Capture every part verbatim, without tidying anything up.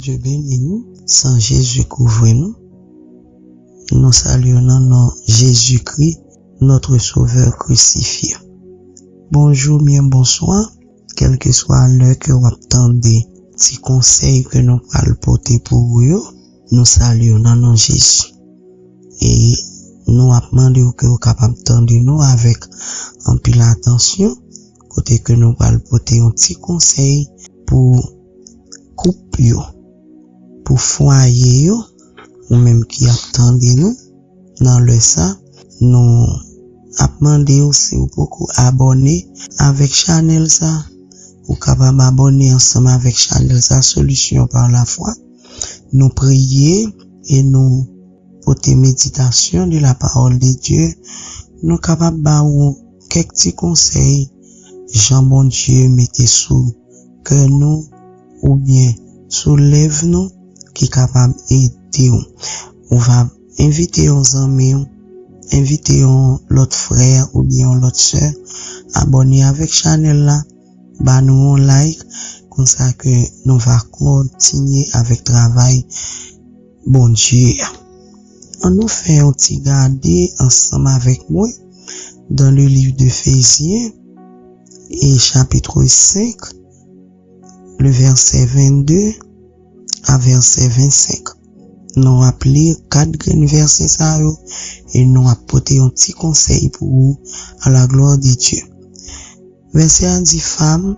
Dye beni nou, san Jezi kouvri nou. Nou salye w nan non Jezikri, notre Sauveur crucifié. Bonjou oubyen bonswa, kèlkeswa lè ke w ap tande ti konsèy ke nou pral pote pou ou yo, nou salye w nan non Jezi. E nou ap mande w ke w kapab tande nou avèk anpil atansyon, kote ke nou pral pote yon ti konsèy pou koup yo, pou fwaye yo, ou menm ki ap tande nou nan lè sa, nou ap mande w si w poko abòne avèk chanèl sa, ou kapab abòne ansanm avèk chanèl sa, Solution par la foi. Nou priye e nou pote meditasyon de la parole de Dieu, nou kapab ba ou kèk ti konsèy jan Bondye mete sou kè nou oubyen sou lèv nou ki kapab ede w. Ou va envite yon zanmi w, envite yon lòt frè oubyen yon lòt sè, abòne avèk chanèl la, ba nou yon like, konsa ke nou va kontinye avèk travay Bondye a. Ann nou fè yon ti gade ansanm avèk mwen dans le livre d'Éphésiens, e chapitre cinq, le verset vingt-deux à verset vingt-cinq. Nou ap li kat grenn vèsè sa yo e nou ap pote yon ti konsèy pou ou, à la gloire de Dieu. Vèsè a di, Femmes,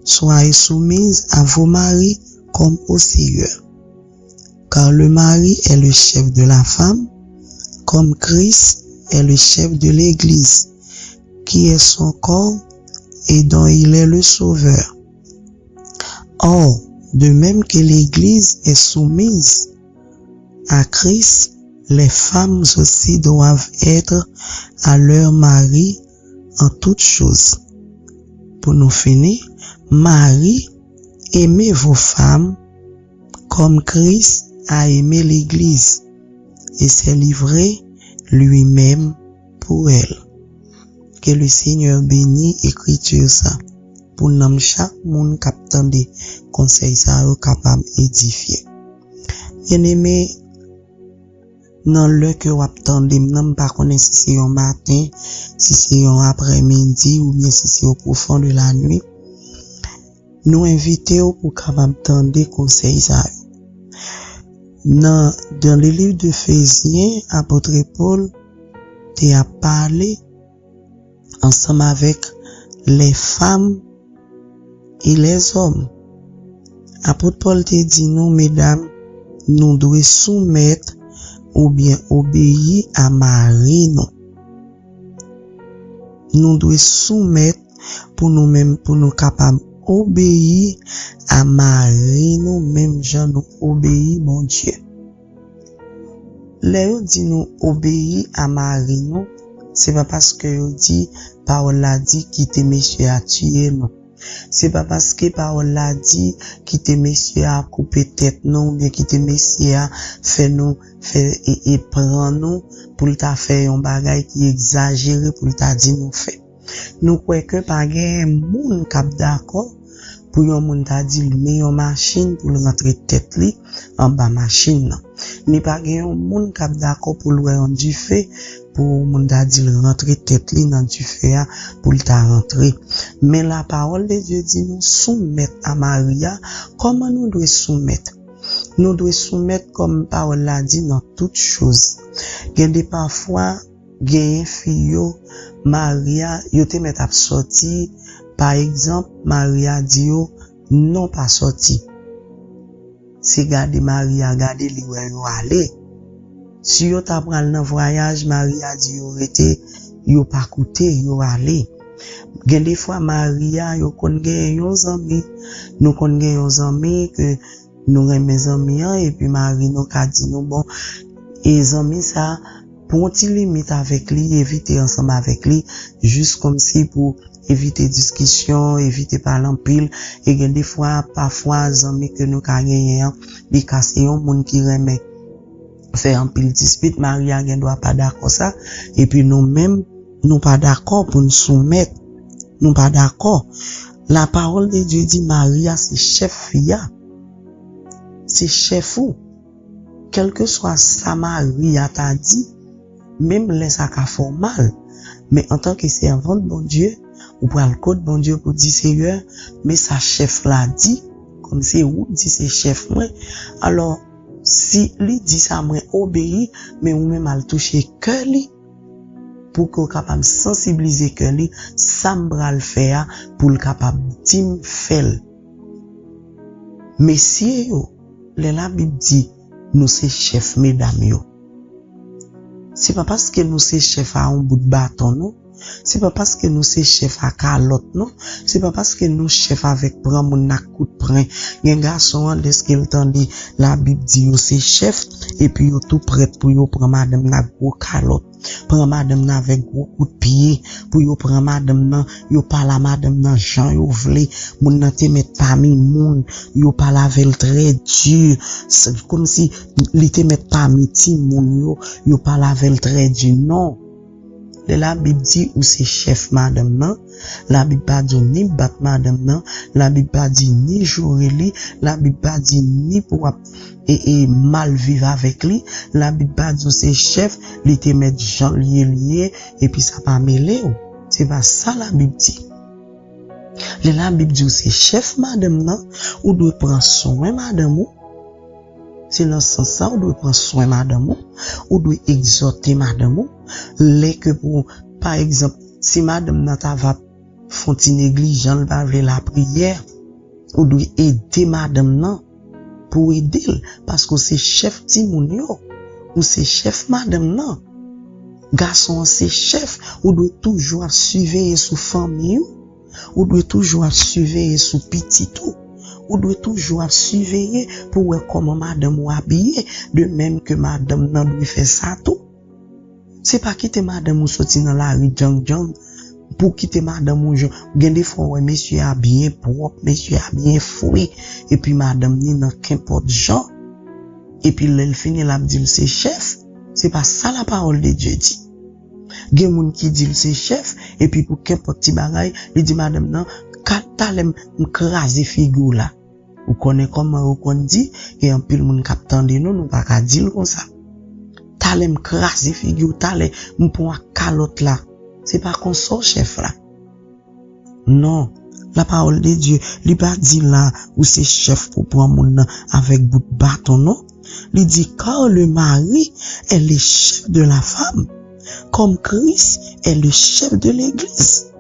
soyez soumises à vos maris comme au Seigneur. Car le mari est le chef de la femme, comme Christ est le chef de l'Église, qui est son corps et dont il est le sauveur. Or, de même que l'Église est soumise à Christ, les femmes aussi doivent être à leur mari en toutes choses. Pou nou fini, mari, aimez vos femmes comme Christ a aimé l'Église et s'est livré lui-même pour elle. Ke le Senyè beni ekriti sa pou nanm chak moun k ap tande konsèy sa yo kapab edifye. Byeneme, nan lè ke w ap tande m nan, m pa konnen si se yon maten, si se yon aprèmidi, oubyen si se au profond de la nuit. Nou envite w pou w kapab tande konsèy sa yo. Nan, dans le livre d'Éphésiens, apot Pòl te ap pale ansanm avèk les femmes et les hommes. Apot Pòl te di nou, medam, nou dwe soumèt oubyen obeyi a mari nou. Nou dwe soumèt pou nou menm, pou nou kapab obeyi a mari nou, menm jan nou obeyi Bondye. Lè yo di nou obeyi a mari nou, se pa paske yo di, pawòl la di, kite mesye a tiye nou. Se pa paske pawòl la di, kite mesye a koupe tèt nou, oubyen kite mesye a fè nou, fè, e, e pran nou pou l ta fè yon bagay ki egzajere pou l ta di nou fè. Nou kwè ke pa gen moun k ap dakò pou yon moun ta di l men yon machin pou l rantre tèt li anba machin nan. Ni pa gen yon moun k ap dakò pou l wè yon dife pou moun ta di l rantre tèt li nan dife a pou l ta rantre. Men la parole de Dieu di nou soumèt a mari a. Kòman nou dwe soumèt? Nou dwe soumèt kòm pawòl la di nan tout choz. Gen de pafwa, genyen fi yo, mari a, yo te mèt ap sòti, pa egzanp, mari a di yo, non, pa sòti. Se gade mari a gade li wè yo ale. Si yo ta pral nan vwayaj, mari a di yo rete, yo pa koute, yo ale. Gen de fwa mari a, yo konn gen yon zanmi, nou konn gen yon zanmi ke nou renmen zanmi an, epi mari nou ka di nou, bon, e zanmi sa, pran yon ti limit avèk li, evite ansanm avèk li, jis kòmsi pou evite diskisyon, evite pale anpil. E gen de fwa, pafwa, zanmi ke nou ka genyen an, li ka se yon moun ki renmen fè anpil dispit, mari a gen dwa pa dakò sa, epi nou menm, nou pa dakò pou n soumèt, nou pa dakò. La parole de Dieu di mari a se chèf fi a. se chèf ou. Kèlkeswa sa mari a ta di, menm lè sa ka fè w mal, men antanke sèvant Bondye, ou pral kot Bondye pou di, Seyè, men sa chèf la di, kòm se ou di se chèf mwen. Alò, si li di sa, mwen obeyi, men ou menm al touche kè li, pou ke w kapab sansiblize kè li, sa m pral fè a, pou l kapab di m fè l. Mesye yo, lè Labib di nou se chèf, medam yo, se pa paske nou se chèf a yon bout baton, non. Se pa paske nou se chèf a kalòt, non. Se pa paske nou chèf avèk pran moun nan ak kout pwen. Gen gason an, dèske l tande Labib di yo se chèf, epi yo tou prèt pou yo pran madanm nan ak gwo kalòt, pran madanm nan avèk gwo kout pye, pou yo pran madanm nan, yo pale a madanm nan jan yo vle. Moun nan te mèt pami moun, yo pale avè l trè di, se kòmsi li te mèt pami timoun yo, yo pale avè l trè di. Non. Lè Labib di ou se chèf madanm nan, Labib pa di w ni bat madanm nan, Labib pa di ni joure li, Labib pa di ni pou w ap e, e, mal viv avèk li, Labib pa di w se chèf, li te mèt jan l ye, li ye, epi sa pa mele w. Se pa sa Labib di. Lè Labib di w se chèf madanm nan, ou dwe pran swen madanm ou. Se nan sans sa ou dwe pran swen madanm ou, ou dwe egzòte madanm ou. Lè ke pou, pa egzanp, si madanm nan ta va fè yon ti neglijan, l pa vle lapriyè, ou dwe ede madanm nan pou w ede l, paske w se chèf timoun yo, ou se chèf madanm nan. Gason an se chèf, ou dwe toujou ap siveye sou fanmi w, ou dwe toujou ap siveye sou pitit ou, ou dwe toujou ap siveye pou w wè kòman madanm ou abiye, de menm ke madanm nan dwe fè sa tou. Se pa kite madanm ou soti nan lari djang djang, pou kite madanm ou jan, gen de fwa w wè mesye a byen pwòp, mesye a byen fre, epi madanm ni nan kenpòt jan, epi lè l fini l ap di l se chèf. Se pa sa la parole de Dieu di. Gen moun ki di l se chèf, epi pou kenpòt ti bagay, li di madanm nan, ka talè m, m kraze figi w la. Ou konnen kòman yo konn di, gen anpil moun k ap tande nou, nou pa ka di l konsa. Talè m kraze figi w, talè m pran w ak kalòt la. Se pa konsa w chèf la. Non, la parole de Dieu, li pa di la ou se chèf pou pran moun nan avèk bout baton, non. Li di, car le mari est le chef de la femme, comme Christ est le chef de l'église.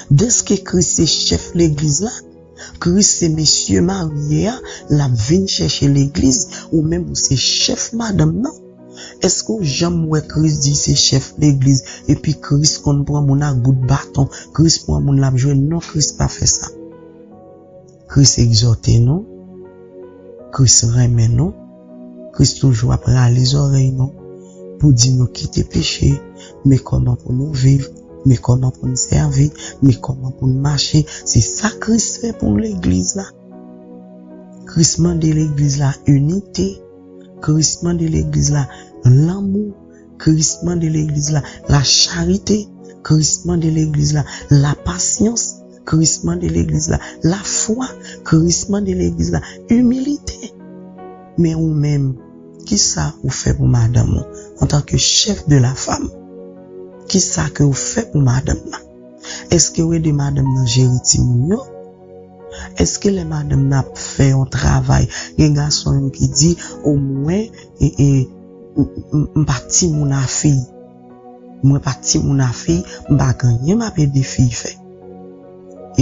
Dèske Kris se chèf legliz la, Kris se mesye marye a, l ap vin chèche legliz, ou menm ou se chèf madanm nan. Èske w janm wè Kris di se chèf legliz, epi Kris konn pran moun ak bout baton, Kris pran moun l ap jwe? Non, Kris pa fè sa. Kris egzòte nou, Kris renmen nou, Kris toujou ap rale zòrèy nou pou di nou kite peche, men kòman pou nou viv, men kòman pou n sèvi, men kòman pou n mache. Se sa Kris fè pou legliz la. Kris mande legliz la inite. Kris mande legliz la lanmou. Kris mande legliz la lacharite. Kris mande legliz la lapasyans. Kris mande legliz la lafwa. Kris mande legliz la imilite. Men ou menm, kisa ou fè pou madanm ou antanke chèf de la fam? Kisa ke ou fè pou madanm nan? Èske w ede madanm nan jere timoun yo? Èske lè madanm nan ap fè yon travay, gen gason yo ki di, o mwen, e, e, m, m, m pa timoun a fi. Mwen pa timoun a fi, m pa gen anyen m ap ede fi fè.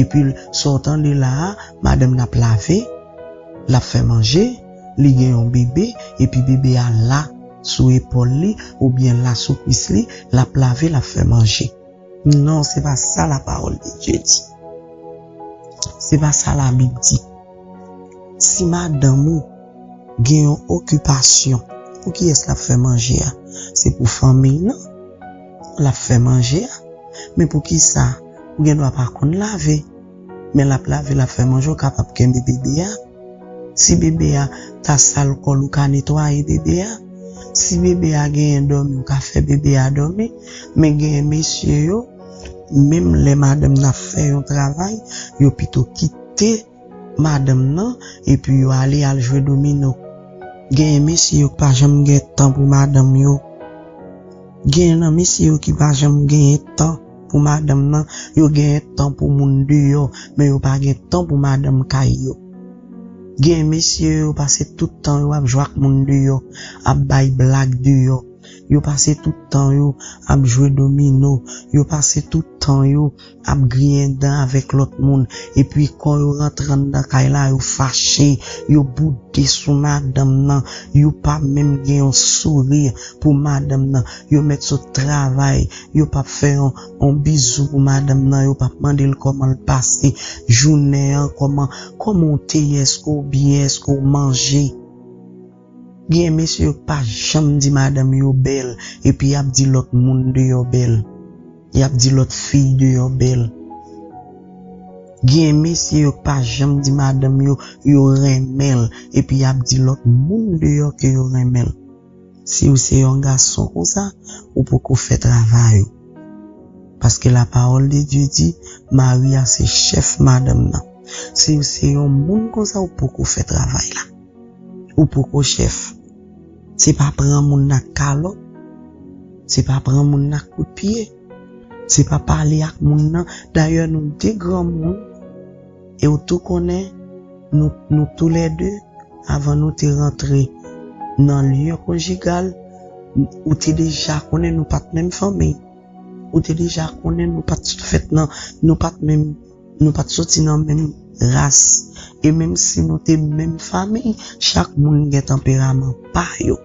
Epi, sa w tande la a, madanm nan ap lave, l ap fè manje, li gen yon bebe, epi bebe a la sou epòl li, oubyen la sou kwis li, l ap lave, l ap fè manje. Non, se pa sa la parole de Dieu di. Se pa sa Labib di. Si madanm ou gen yon okipasyon, pou kiyès l ap fè manje a? Se pou fanmi nan l ap fè manje a. Men poukisa? Ou gen dwa pa konn lave, men l ap lave, l ap fè manje, ou kapab kenbe bebe a. Si bebe a ta sal kò l, ou ka netwaye bebe a. Si bebe a genyen dòmi, ou ka fè bebe a dòmi. Men genyen mesye yo, menm lè madanm nan ap fè yon travay, yo pito kite madanm nan, epi yo ale al jwe domino. Genyen mesye yo ki pa janm gen tan pou madanm yo. Genyen nan mesye yo ki pa janm genyen tan pou madanm nan, yo genyen tan pou moun deyò, men yo pa gen tan pou madanm kay yo. Genyen mesye yo pase tout tan yo ap jwe ak moun deyò, ap bay blag deyò. Yo pase tout tan yo ap jwe domino. Yo pase tout tan yo ap griyen dan avèk lòt moun. Epi kò yo rantre anndan kay la, yo fache. Yo boude sou madanm nan. Yo pa menm gen yon souri pou madanm nan. Yo mèt sot travay. Yo p ap fè yon, yon bizou pou madanm nan. Yo p ap mande l kòman l pase jounen an, kòman, kòman w te ye, èske w byen, èske w manje. Gen mesye yo k pa janm di madanm yo bèl, epi y ap di lòt moun deyò bèl. Y ap di lòt fi deyò bèl. Gen mesye yo k pa janm di madanm yo, yo renmen l, epi y ap di lòt moun deyò ke yo renmen l. Si w se yon gason konsa, ou poko fè travay ou. Paske la parole de Dieu di, mari a se chèf madanm nan. Si w se yon moun konsa, ou poko fè travay la. Ou poko chèf. Se pa pran moun nan ak kalòt. Se pa pran moun nan ak kout pye. Se pa pale ak moun nan. Dayè, nou de granmoun, e w tou konnen, nou, nou toulède, avan nou te rantre nan lyen konjigal, ou te deja konnen nou pa t menm fanmi. Ou te deja konnen nou pa t fèt nan, nou pa t menm, nou pa t soti nan menm ras. E menm si nou te menm fanmi, chak moun gen tanperaman pa yo.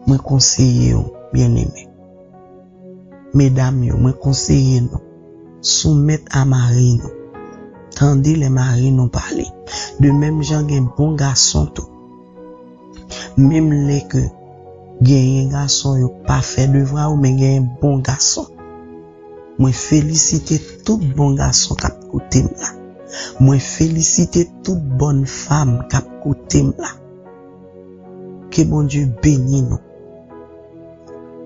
Mwen konseye w, byeneme. Medam yo, mwen konseye nou, soumèt a mari nou. Tande lè mari nou pale. De menm jan gen bon gason tou. Menm lè ke genyen gason yo pa fè devwa yo, men genyen bon gason. Mwen felisite tout bon gason k ap koute m la. Mwen felisite tout bòn fanm k ap koute m la. Ke Bondye beni nou.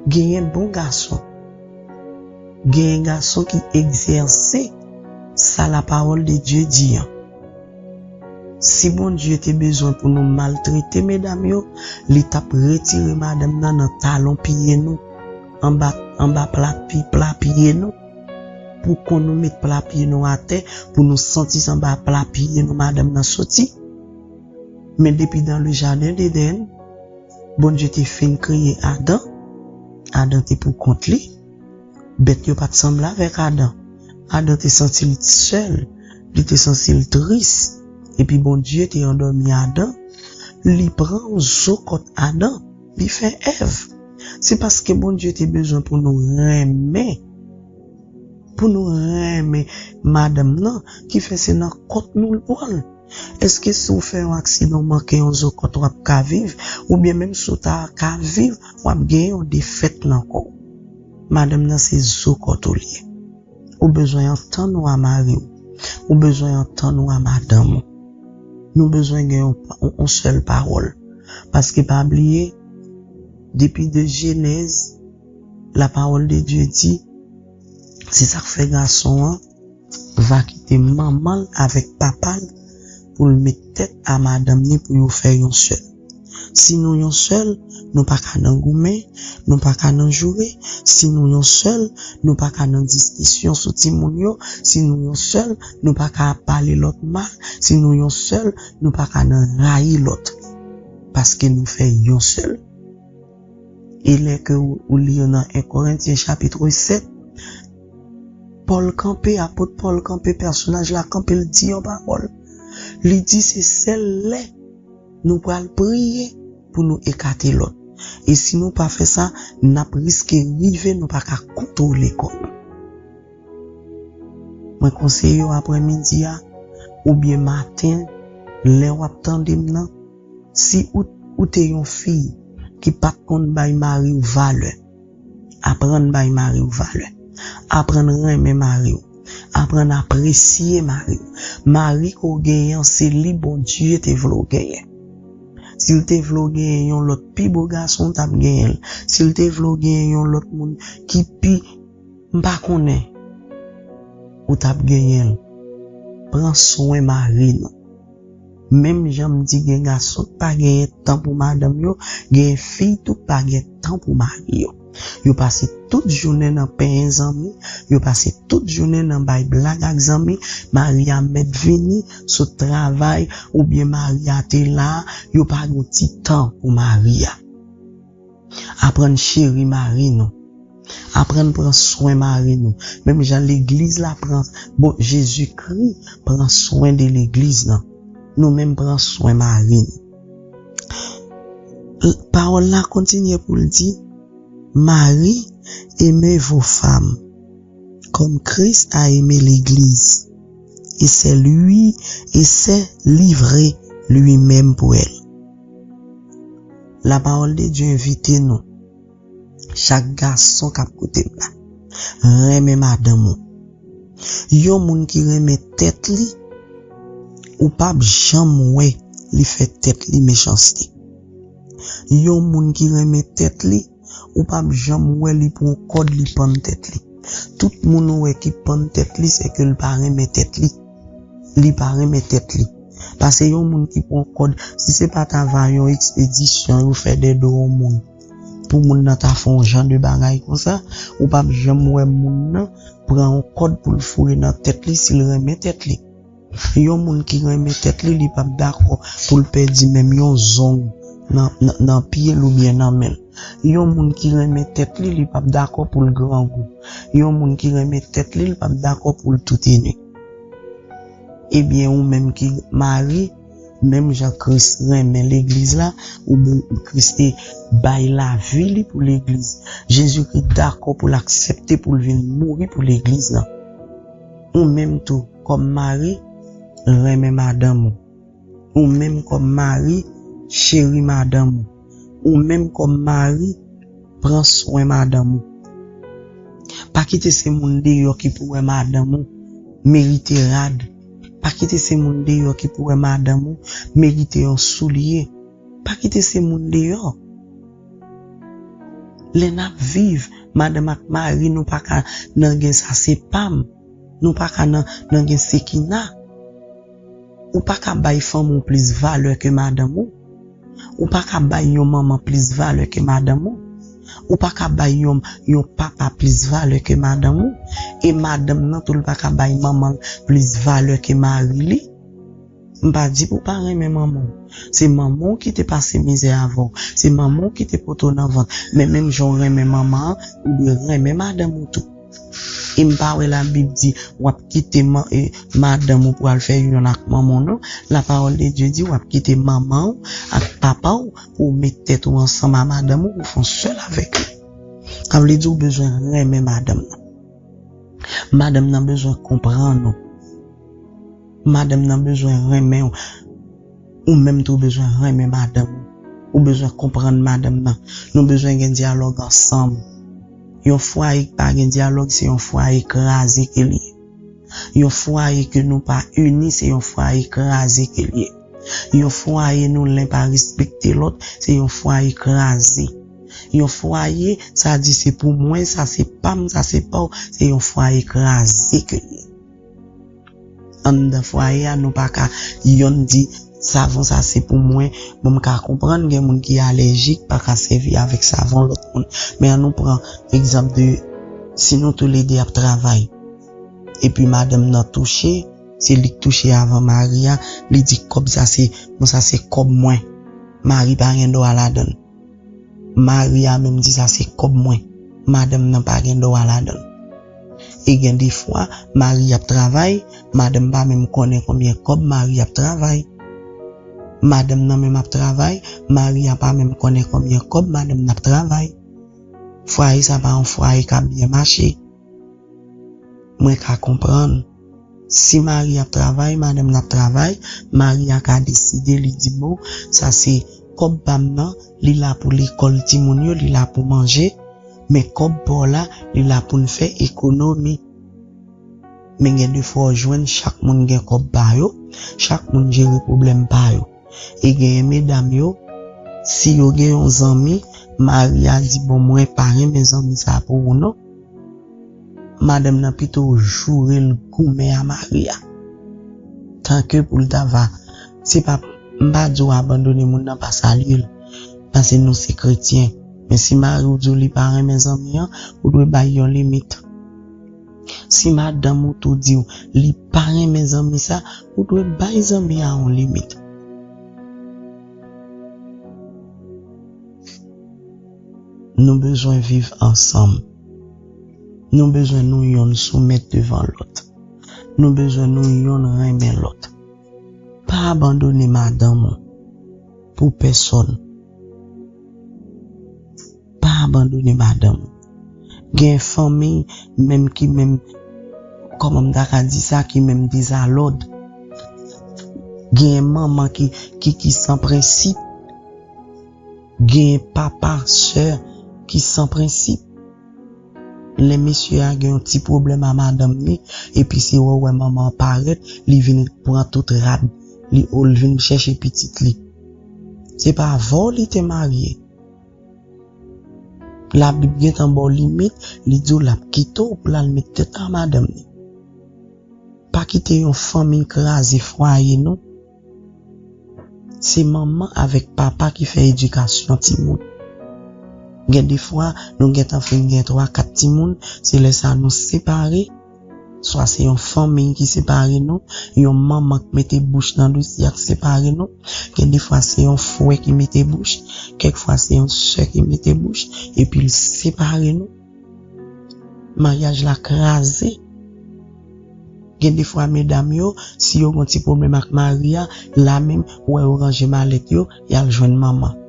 Genyen bon gason. Genyen gason ki egzèse sa la parole de Dieu di an. Si Bondye te bezwen pou nou maltrete medam yo, li t ap retire madanm nan nan talon pye nou, anba, anba pla pye, pla pye nou, pou kon nou met pla pye nou atè, pou nou santi se anba pla pye nou madanm nan soti. Men depi dans le jardin d'Éden, Bondye te fin kreye Adan. Adan te pou kont li. Bèt yo pa t sanble avèk Adan. Adan te santi l sèl, li te santi l tris. Epi Bondye te andòmi Adan. Li pran zo kòt Adan, li fè Èv. Se paske Bondye te bezwen pou nou renmen, pou nou renmen madanm nan, ki fè se nan kòt nou l pran l. Èske si w fè yon aksidan, w manke yon zo kòt, w ap ka viv? Oubyen menm si w ta ka viv, w ap gen yon defèt nan kò w. Madanm nan se zo kòt ou l ye. Ou bezwen antann ou a mari w. Ou bezwen antann ou a madanm ou. Nou bezwen gen yon, yon, yon sèl pawòl. Paske pa bliye, depi de Jenèz, la parole de Dieu di, se sa k fè gason an va kite manman l avèk papa l pou l met tèt a madanm ni pou yo fè yon sèl. Si nou yon sèl, nou pa ka nan goumen, nou pa ka nan joure. Si nou yon sèl, nou pa ka nan diskisyon sou timoun yo. Si nou yon sèl, nou pa ka ap pale lòt mal. Si nou yon sèl, nou pa ka nan rayi lòt. Paske nou fè yon sèl. E lè ke ou, ou li yo nan en Korentyen chapit sèt, Pòl kanpe, apot Pòl kanpe, pèsonaj la kanpe, l di yon pawòl. Li di se sèl lè nou pral priye pou nou ekate lòt. E si nou pa fè sa, n ap riske rive nou pa ka kontwole kò nou. Mwen konseye w aprè midi a, oubyen maten, lè w ap tande m nan, si ou, ou te yon fi ki pa t konn bay mari w valè, aprann bay mari w valè. Aprann renmen mari w. Aprann apresye mari w. Mari ke w genyen an, se li Bondye te vle w genyen. Si l te vle w genyen yon lòt pi bo gason, w t ap genyen l. Si l te vle w genyen yon lòt moun ki pi, m pa konnen, ou t ap genyen l. pran swen mari nou. Menm jan m di gen gason k pa genyen tan pou madanm yo, gen fi tou k pa gen tan pou mari yo. Yo pase tout jounen nan penyen zanmi, yo pase tout jounen nan bay blag ak zanmi, mari a mèt vini sot travay, oubyen mari a te la, yo pa gen ti tan pou mari a. Aprann cheri mari nou. Aprann pran swen mari nou. Menm jan legliz la pran, bon, Jezikri pran swen de legliz lan. Nou menm pran swen mari nou. L- Pawòl la kontinye pou l di, Marie, aimez vos femmes, comme Christ a aimé l'Église, et c'est lui, et c'est livrer lui-même pour elle. La parole de Dieu envite nou, chak gason k ap koute m la, renmen madanm ou. Yon moun ki renmen tèt li, ou p ap janm wè li fè tèt li mechanste. Yon moun ki renmen tèt li, ou p ap janm wè li pran kòd li pann tèt li. Tout moun ou wè ki pann tèt li, se ke l pa renmen tèt li. Li pa renmen tèt li. Paske yon moun ki pran kòd, si se pa t ava yon ekspedisyon yo fè dèdo yon moun, pou moun nan ta fè yon jan de bagay konsa, ou p ap janm wè moun nan pran yon kòd pou l foure nan tèt li si l renmen tèt li. Yon moun ki renmen tèt li, li p ap dakò pou l pèdi menm yon zong nan, nan, nan pye l oubyen nan men l. Yon moun ki renmen tèt li, li p ap dakò pou l grangou. Yon moun ki renmen tèt li, li p ap dakò pou l tout ini. Ebyen, ou menm ki mari, menm jan Kris renmen legliz la, ou menm Kris te bay lavi li pou legliz. Jezikri dakò pou l aksepte pou l vin mouri pou legliz lan. Ou menm tou, kòm mari, renmen madanm ou. Ou menm kòm mari, cheri madanm ou. Ou menm kòm mari, pran swen madanm ou. Pa kite se moun deyò ki pou wè madanm ou merite rad. Pa kite se moun deyò ki pou wè madanm ou merite yon soulye. Pa kite se moun deyò. Lè n ap viv, madanm ak mari, nou pa ka nan gen sa se pa m. Nou pa ka nan, nan gen sekina. Ou pa ka bay fanmi w plis valè ke madanm ou. Ou pa ka bay yon manman plis valè ke madanm ou. Ou pa ka bay yon, yon papa plis valè ke madanm ou. E madanm nan tou, l pa ka bay manman l plis valè ke mari li. M pa di pou w pa renmen manman w. Se manman w ki te pase mizè avè w. Se manman w ki te pote w nan vant. Men menm jan w renmen manman an, ou dwe renmen madanm ou tou. E m pa wè Labib di w ap kite ma- e, madanm ou pou al fè youn ak manman w, non. La parole de Dieu di w ap kite manman w ak papa w pou w met tèt ou ansanm a madanm ou pou w fè yon sèl avèk li. Sa vle di w bezwen renmen madanm nan. Madanm nan bezwen konprann ou. Madanm nan bezwen renmen w. Ou menm tou bezwen renmen madanm ou. Ou bezwen konprann madanm nan. Nou bezwen gen dyalòg ansanm. Yon fwaye ki pa gen dyalòg, se yon fwaye kraze ke l ye. Yon fwaye ke nou pa ini, se yon fwaye kraze ke l ye. Yon fwaye nou len pa respekte lòt, se yon fwaye kraze. Yon fwaye, sa di se pou mwen, sa se pa m, sa se pa w, se yon fwaye kraze ke l ye. Anndan fwaye a, nou pa ka yonn di, savon sa se pou mwen. Bon, m ka konprann gen moun ki alèjik, pa ka sèvi avèk savon lòt moun. Men ann nou pran egzanp de, si nou toulede ap travay, epi madanm nan touche, se li k touche avan mari a, li di kòb sa se, bon, sa se kòb mwen. Mari pa gen dwa ladan l. Mari a menm di sa se kòb mwen. Madanm nan pa gen dwa ladan l. E gen de fwa, mari ap travay, madanm pa menm konnen konbyen kòb mari ap travay. Madanm nan menm ap travay, mari a pa menm konnen konbyen kòb madanm nan ap travay. Fwaye sa pa yon fwaye k ap byen mache. Mwen ka konprann. Si mari ap travay, madanm nan ap travay, mari a ka deside, li di, bon, sa se kòb pa m nan, li la pou lekòl timoun yo, li la pou manje, men kòb pa w la, li la pou n fè ekonomi. Men gen de fwa w jwenn chak moun gen kòb pa yo, chak moun jere pwoblèm pa yo. E genyen medam yo, si yo gen yon zanmi, mari a di, bon, mwen pa renmen zanmi sa pou ou non. Madanm nan pito joure l goumen a mari a. Antanke pou l ta va, se pa, m pa di w abandone moun nan, pa salye l, paske nou se kretyen. Men si mari w di w li pa renmen zanmi an, ou dwe bay yon limit. Si madanm ou tou di w li pa renmen zanmi sa, ou dwe bay zanmi a yon limit. Nou bezwen viv ansanm. Nou bezwen nou yonn soumèt devan lòt. Nou bezwen nou yonn renmen lòt. Pa abandone madanm ou pou pèsòn. Pa abandone madanm ou. Gen fanmi menm ki menm, kòman m ta ka di sa, ki menm dezalòd. Gen manman ki, ki, ki san prensip. Gen papa, sè ki san prensip. Lè mesye a gen yon ti pwoblèm a madanm li, epi se wè, wè manman an parèt, li vin pran tout rad li, ou l vin chèche pitit li. Se pa avè w li te marye. Labib gentan ba w limit, li di w l ap kite w pou l al met tèt a madanm li. Pa kite yon fanmi kraze fwaye nou. Se manman avèk papa ki fè edikasyon timoun. Gen de fwa, nou gentan fin gen twa, kat timoun, se lè sa nou separe. Swa se yon fanmi ki separe nou, yon manman k mete bouch nan dosye a k separe nou. Gen de fwa se yon frè ki mete bouch, kèk fwa se yon sè ki mete bouch, epi l separe nou. Maryaj la kraze. Gen de fwa medam yo, si yo gon ti pwoblèm ak mari a, la menm, ou wè yo ranje malèt yo, y al jwenn manman.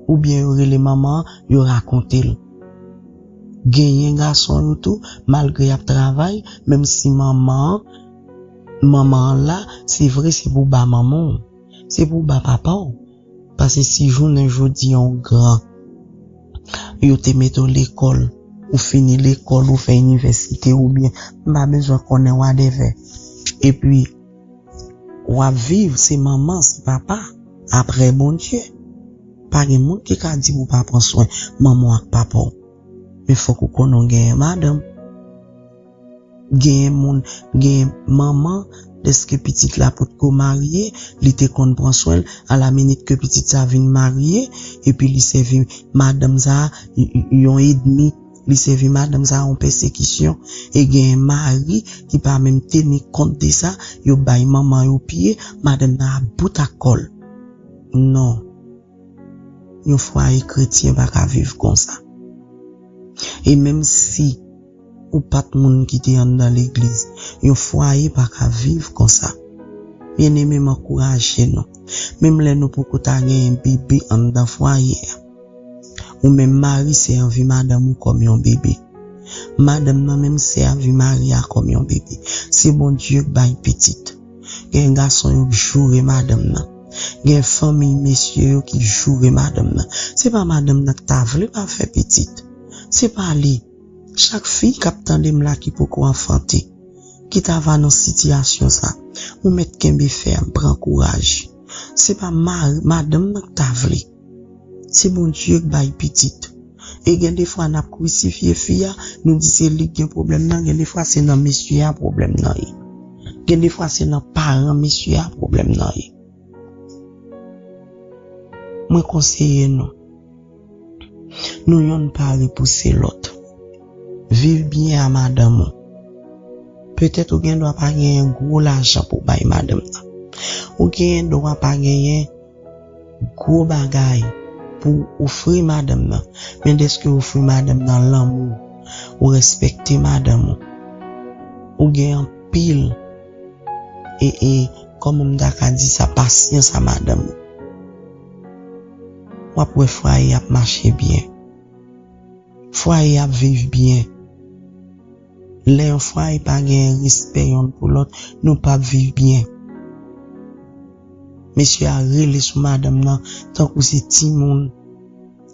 Oubyen yo rele manman an, yo rakonte l. Genyen gason yo tou, malgre y ap travay, menm si manman an, manman an la, se vre se pou ba manman w, se pou ba papa w. Paske si jounen jodi a w gran, yo te mete w lekòl, ou fini lekòl, ou fè inivèsite, oubyen m pa bezwen konnen whatever. Epi, w ap viv, se manman, se papa, apre Bondye. Pa gen moun ki ka di w pa pran swen manman w ak papa w. Men fòk ou konnen w genyen madanm. Genyen moun, genyen manman, dèske pitit la potko marye, li te konn pran swen l, alaminit ke pitit sa vin marye, epi li sèvi madanm sa y-, y-, yon edmi, li sèvi madanm sa yon pèsekisyon, e genyen mari ki pa menm teni kont de sa, yo bay manman yo pye, madanm nan ap bout ak kò l. Non. Yon fwaye kretyen pa ka viv konsa. E menm si ou pa t moun ki te anndan legliz, yon fwaye pa ka viv konsa. Byeneme, m ankouraje nou. Menm lè nou poko ta genyen bebe anndan fwaye a, ou menm mari, se anvi madanm ou kòm yon bebe. Madanm nan menm sèvi mari a kòm yon bebe. Se Bondye k bay pitit. Gen gason yo k joure madanm nan. Gen fanmiy mesye yo ki joure madanm nan. Se pa madanm nan k ta vle pa fè pitit. Se pa li. Chak fi k ap tande m la ki poko anfante, ki ta va nan sitiyasyon sa, ou mèt kenbe fèm, pran kouraj. Se pa mari, madanm nan k ta vle. Se Bondye k bay pitit. E gen de fwa n ap krisifye fi a, nou di se li k gen pwoblèm nan, gen de fwa se nan mesye a pwoblèm nan ye. Gen de fwa se nan paran mesye a pwoblèm nan ye. Mwen konseye nou, nou yonn pa repouse lòt. Viv byen a madanm ou. Petèt ou gen dwa pa genyen gwo lajan pou bay madanm nan. Ou genyen dwa pa genyen gwo bagay pou ofri madanm nan. Men dèske ou ofri madanm nan lanmou, ou respekte madanm ou, ou gen anpil, e, e, kòman m ta ka di sa, pasyans a madanm ou, w ap wè fwaye ap mache byen. Fwaye ap viv byen. Lè yon fwaye pa gen respè yonn pou lòt, nou p ap viv byen. Mesye a rele sou madanm nan tankou se timoun.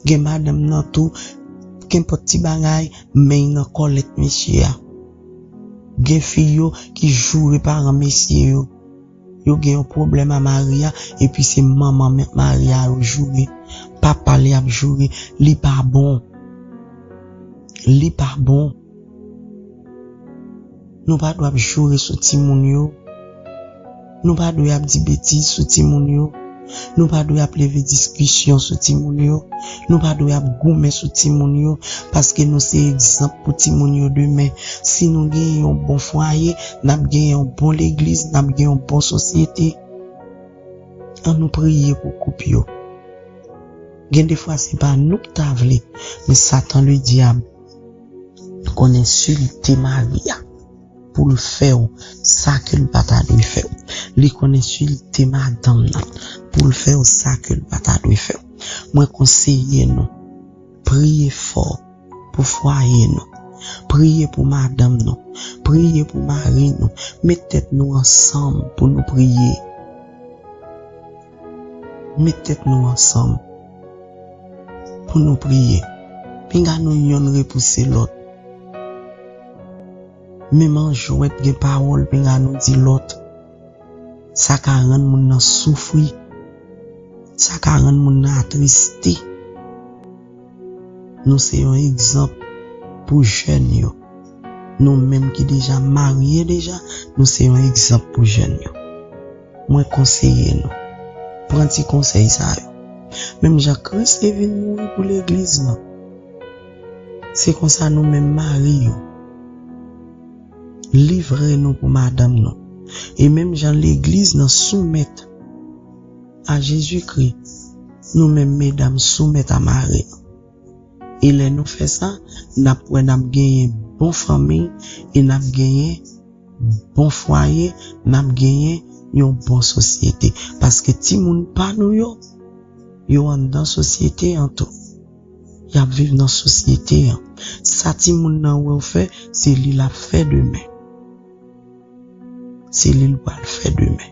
Gen madanm nan tou, kenpòt ti bagay, men nan kòlèt mesye a. Gen fi yo ki joure paran mesye yo. Yo gen yon pwoblèm a mari a, epi se manman mari a yo joure. Papa l y ap joure. Li pa bon. Li pa bon. Nou pa dwe ap joure sou timoun yo. Nou pa dwe ap di betiz sou timoun yo. Nou pa dwe ap leve diskisyon sou timoun yo. Nou pa dwe ap goumen sou timoun yo, paske nou se egzanp pou timoun yo demen. Si nou gen yon bon fwaye, n ap gen yon bon legliz, n ap gen yon bon sosyete. An nou priye pou koup yo. Gen de fwa se pa nou k ta vle, men Satan le dyab konn ensilte mari a pou l fè w sa ke l pa ta dwe fè w. Li konn ensilte madanm nan pou l fè w sa ke l pa ta dwe fè w. Mwen konseye nou, priye fò pou fwaye nou. Priye pou madanm nou. Priye pou mari nou. Met tèt nou ansanm pou nou priye. Met tèt nou ansanm pou nou priye. Pinga nou yonn repouse lòt. Menm an jwèt gen pawòl, pinga nou di lòt. Sa ka rann moun nan soufri. Sa ka rann moun nan atriste. Nou se yon egzanp pou jèn yo. Nou menm ki deja marye deja, nou se yon egzanp pou jèn yo. Mwen konseye nou, pran ti konsèy sa yo. Menm jan Kris te vin mouri pou legliz lan, se konsa nou menm mari yo, livre nou pou madanm nou. E menm jan legliz lan soumèt a Jezikri, nou menm medam soumèt a mari nou. E lè nou fè sa, n ap wè n ap genyen bon fanmi e n ap genyen bon fwaye, n ap genyen yon bon sosyete. Paske timoun pa nou yo, yo anndan sosyete an tou. Y ap viv nan sosyete an. Sa timoun nan wè w fè, se li l ap fè demen. Se li l pral fè demen.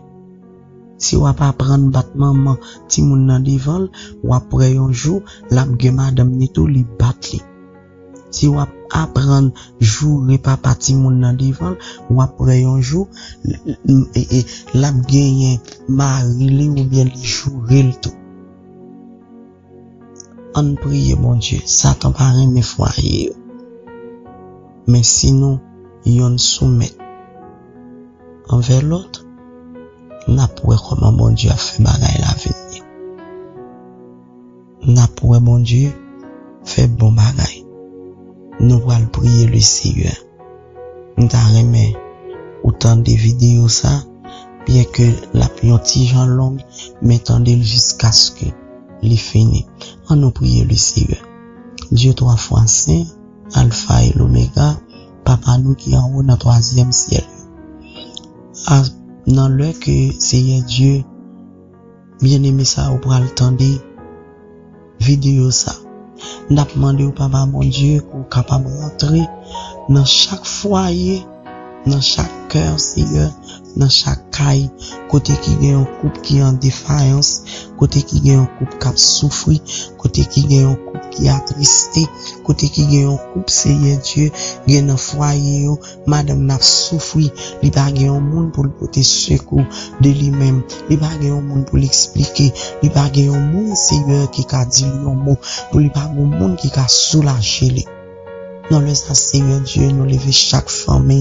Si w ap aprann bat manman timoun nan devan l, w ap wè yon jou l ap gen madanm ni tou, li bat li. Si w ap aprann joure papa timoun nan devan l, w ap wè yon jou l, l, e, e, l ap genyen mari li oubyen li joure l tou. Ann priye Bondye. Satan pa renmen fwaye yo. Men si nou yonn soumèt anvè lòt, n ap wè kòman Bondye ap fè bagay la vin ye. N ap wè Bondye fè bon bagay. Nou pral priye Leseyè. M ta renmen ou tande videyo sa, byenke l ap yon ti jan long, men tande l jiskaske li fini. Ann nou priye Leseyè. Dye twa fwa sen, Alfa e Lomega, Papa nou ki anwo nan twazyèm syèl yo. A, nan lè ke Seyè Dye, byeneme sa yo pral tande videyo sa, n ap mande w, Papa Bondye, pou w kapab rantre nan chak fwaye, nan chak kè, Seyè, nan chak kay, kote ki gen yon koup ki an defayans, kote ki gen yon koup k ap soufri, kote ki gen yon koup ki atriste, kote ki gen yon koup, Seyè Dye, gen nan fwaye yo, madanm nan ap soufri, li pa gen yon moun pou l pote sekou de li menm, li pa gen yon moun pou l eksplike, li pa gen yon moun, Seyè, ki ka di l yon mo, pou li pa gen yon moun ki ka soulaje li. Nan lè sa, Seyè Dye, nou leve chak fanmi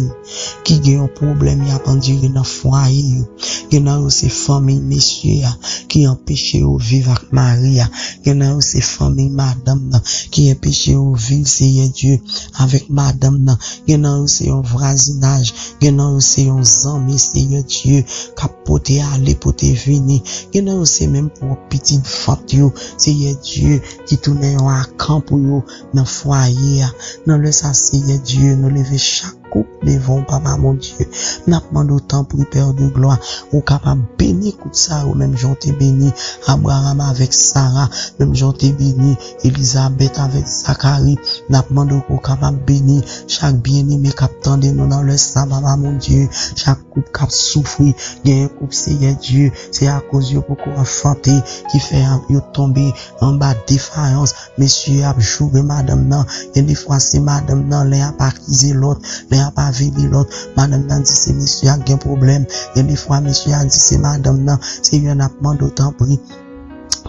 ki gen yon pwoblèm y ap andire nan fwaye yo. Gen nan yo se fanmi mesye a ki anpeche yo viv ak mari a. Gen nan yo se fanmi madanm nan ki anpeche yo viv, Seyè Dye, avèk madanm nan. Gen nan yo se yon vwazinaj. Gen nan yo se yon zanmi, Seyè Dye, k ap pote ale, pote vini. Gen nan yo se menm pwòp pitit vant yo, Seyè Dye, ki tounen yon akan pou yo nan fwaye a. Nan lè sa, Seyè Dye, nou leve chak koup devan w, Papa Bondye. N ap mande w, tanpri, Pè de glwa, ou kapab beni koup sa yo, menm jan w te beni Abraram avèk Sara, menm jan w te beni Elizabèt avèk Zakari. N ap mande w pou w kapab beni chak byeneme k ap tande nou nan lè sa, Papa Bondye, chak koup k ap soufri. Genyen koup, Seyè Dye, se akoz yo poko anfante ki fè yo tonbe anba defayans. Mesye ap joure madanm nan. Gen de fwa se madanm nan, len ap akize lòt, len ap avili lòt. Madanm nan di se mesye a k gen pwoblèm. Gen de fwa mesye a di se madanm nan. Seyè, n ap mande w, tanpri,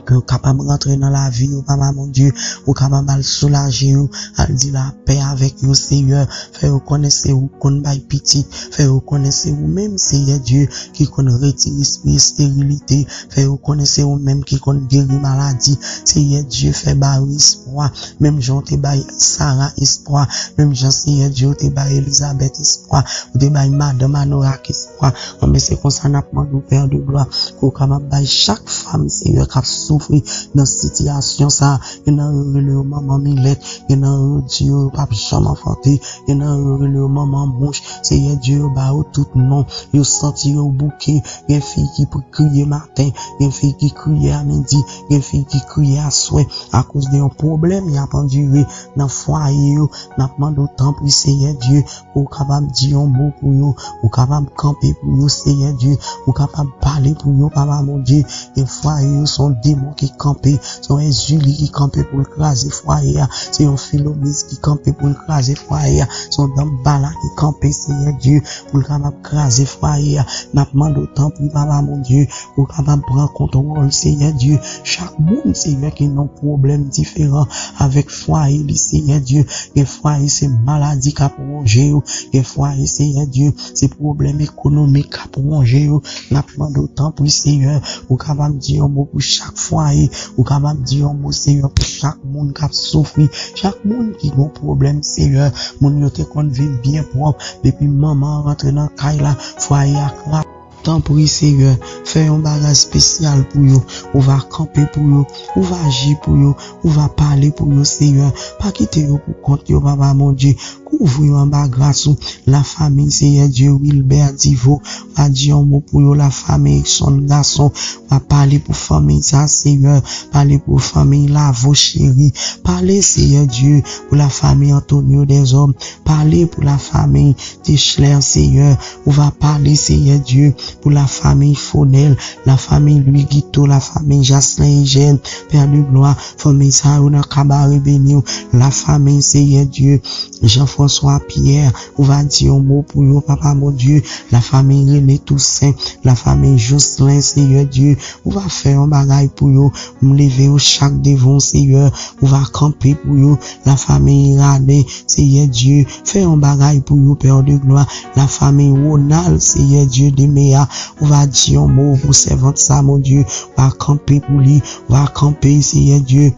Ke w kapab rantre nan lavi yo, Papa Bondye, ou kapab al soulaje yo, al di lapè avèk yo, Seyè. Fè yo konnen se ou k konn bay pitit, fè yo konnen se ou menm, Seyè Dye, ki konn retire espri esterilite, fè yo konnen se ou menm ki konn geri maladi, Seyè Dye, fè ba yo espwa, menm jan w te bay Sara espwa, menm jan, Seyè Dye, w te bay Elizabèt espwa, ou te bay madan Manoak espwa. Anben, se konsa n ap mande w, Pè de glwa, ke w kapab bay chak fanm, Seyè, k ap soufri nan sitiyasyon sa a. Gen nan yo rele yo manman milèt, gen nan yo di yo yo p ap janm anfante, gen nan yo rele yo manman mouch. Seyè Dye, yo ba yo tout non, yo santi yo bouke. Gen fi ki pou kriye maten, gen fi ki kriye a midi, gen fi ki kriye aswè akoz de yon pwoblèm y ap andire nan fwaye yo. N ap mande w, tanpri, Seyè Dye, ou kapab di yon mo pou yo, ou kapab kanpe pou yo, Seyè Dye, ou kapab pale pou yo, Papa Bondye. Gen fwaye yo se yon demon ki kanpe, se yon Èzili ki kanpe pou l kraze fwaye a, se yon Filomiz ki kanpe pou l kraze fwaye a, se yon Danmbala ki kanpe, Seyè Dye, pou l kapab kraze fwaye a. N ap mande w, tanpri, Papa Bondye, ou kapab pran kontwòl, Seyè Dye. Chak moun, Seyè, ki nan pwoblèm diferan avèk fwaye li, Seyè Dye. Gen fwaye se maladi k ap wonje yo. Gen fwaye, Seyè Dye, se pwoblèm ekonomik k ap wonje yo. N ap mande w, tanpri, Seyè, ou kapab di yon mo pou chak fwaye. Ou kapab di yon mo, Seyè, pou chak moun k ap soufri. Chak moun ki gen pwoblèm, Seyè. Moun yo te konn viv byen pwòp. Depi manman an rantre nan kay la, fwaye a kraze. Tanpri, Seyè, fè yon bagay espesyal pou yo. Ou va kanpe pou yo, ou va aji pou yo, ou va pale pou yo, Seyè. Pa kite yo pou kont yo, Papa Bondye. Kouvri yo anba gras ou. Lafanmi, Seyè Dye, Wilbert Divo, va di yon mo pou yo. Lafanmi Erickson Gason, va pale pou fanmi sa, Seyè. Pale pou fanmi Lavo Cheri. Pale, Seyè Dye, pou lafanmi Antonio Dezòm. Pale pou lafanmi Techler, Seyè. Ou va pale, Seyè Dye, pou lafanmi Fonel, lafanmi Louis Guito, lafanmi Jaslin Eugène, Pè de glwa, fanmi sa yo nan Kabarè Beni w, lafanmi, Seyè Dye, Jean François Pierre, ou va di yon mo pou yo, Papa Bondye, lafanmi René Toussaint, lafanmi Jocelyn, Seyè Dye, ou va fè yon bagay pou yo. M leve yo chak devan w, Seyè, ou va kanpe pou yo. Lafanmi Iraden, Seyè Dye, fè yon bagay pou yo, Pè de glwa. Lafanmi Ronald, Seyè Dye, Demea, ou va di yon mo pou sèvant sa, Bondye, ou va kanpe pou li, ou va kanpe, Seyè Dye.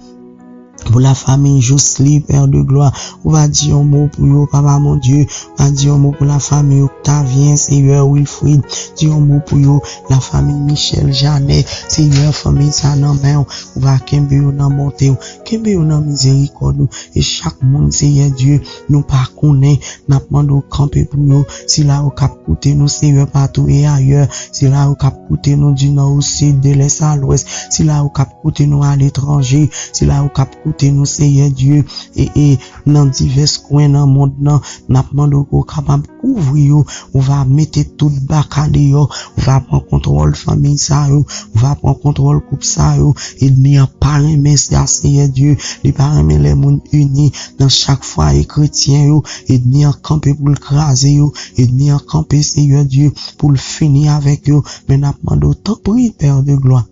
Pou lafanmi Josely, Pè de glwa, ou va di yon mo pou yo, Papa Bondye, ou va di yon mo pou lafanmi Octavien, Seyè Wilfrid, di yon mo pou yo, lafanmi Michel, Jeanne, Seyè, fanmi sa nan men w, ou va kenbe yo nan bonte w, kenbe yo nan mizerikòd ou, e chak moun, Seyè Dye, nou pa konnen, n ap mande w kanpe pou yo, sila yo k ap koute nou, Seyè, patou e ayè, sila yo k ap koute nou, di nò o sid, de lès a lwès, sila yo k ap koute nou aletranje, sila yo k ap koute nou, Seyè Dye, e, e, nan divès kwen nan mond nan, n ap mande w pou w kapab kouvri yo, ou va mete tout baka deyò, ou va pran kontwòl fanmi sa yo, ou va pran kontwòl koup sa yo, ènmi an pa renmen sa, Seyè Dye, li pa renmen lè moun ini nan chak fwaye kretyen yo, ènmi an kanpe pou l kraze yo, ènmi an kanpe, Seyè Dye, pou l fini avèk yo, men n ap mande w, tanpri, Pè de glwa,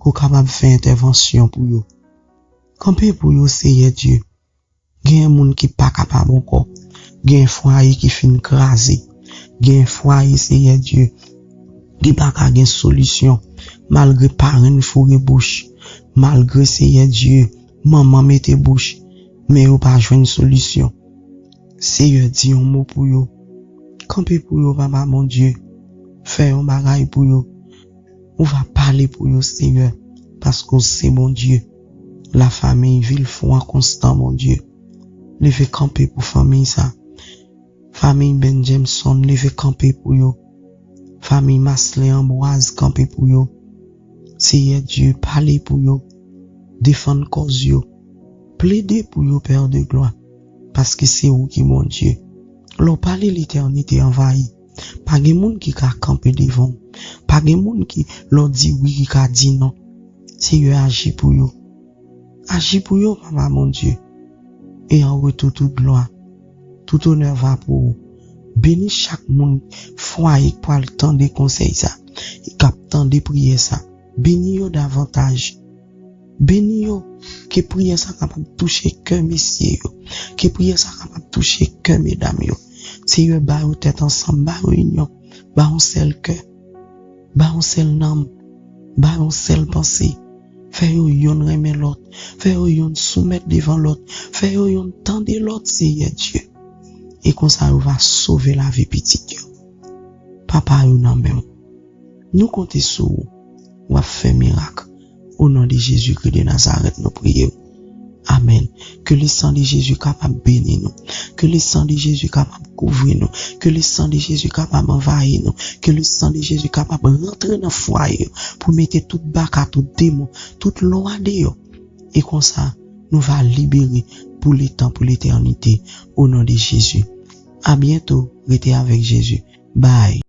ke w kapab fè entèvansyon pou yo. Kanpe pou yo, Seyè Dye. Gen moun ki pa kapab ankò. Gen fwaye ki fin kraze. Gen fwaye, Seyè Dye, ki pa ka gen solisyon. Malgre parenn foure bouch. Malgre, Seyè Dye, manman mete bouch. Men yo pa jwenn solisyon. Seyè, di yon mo pou yo. Kanpe pou yo, Papa Bondye. Fè yon bagay pou yo. Ou va pale pou yo, Seyè, paske w se Bondye. Lafanmi Vilfran Constant, Bondye, leve kanpe pou fanmi sa. Fanmi Ben Jameson, leve kanpe pou yo. Fanmi Marcelin Ambroise, kanpe pou yo. Seyè Dye, pale pou yo. Defann kòz yo. Plede pou yo, Pè de glwa, paske se ou ki Bondye. Lè w pale, letènite anvayi. Pa gen moun ki ka kanpe devan w. Pa gen moun ki, lè w di wi, ki ka di non. Seyè, aji pou yo. Aji pou yo, Papa Bondye. E an retou, tout glwa, tout onè va pou ou. Beni chak moun, fwaye k pral tande konsèy sa, e k ap tande priyè sa. Beni yo davantaj. Beni yo. Ke priyè sa kapab touche kè mesye yo. Ke priyè sa kapab touche kè medam yo. Seyè, ba yo tèt ansanm, ba yo inyon, ba yo sèl kè, ba yo sèl nanm, ba yo sèl panse. Fè yo yonn renmen lòt, fè yo yonn soumèt devan lòt, fè yo yonn tande lòt, Seyè Dye. E konsa yo va sove lavi pitit yo. Papa yo nan men w. Nou konte sou ou. W ap fè mirak. O non de Jezikri de Nazarèt, nou priye w. Amèn. Ke le san de Jezi kapab beni nou. Ke le san de Jezi kapab kouvri nou. Ke le san de Jezi kapab anvayi nou. Ke le san de Jezi kapab rantre nan fwaye yo pou mete tout baka, tout demon, tout lwa deyò. E konsa, nou va libere pou letan, pou letènite. O non de Jezi. A byento. Rete avèk Jezi. Bye.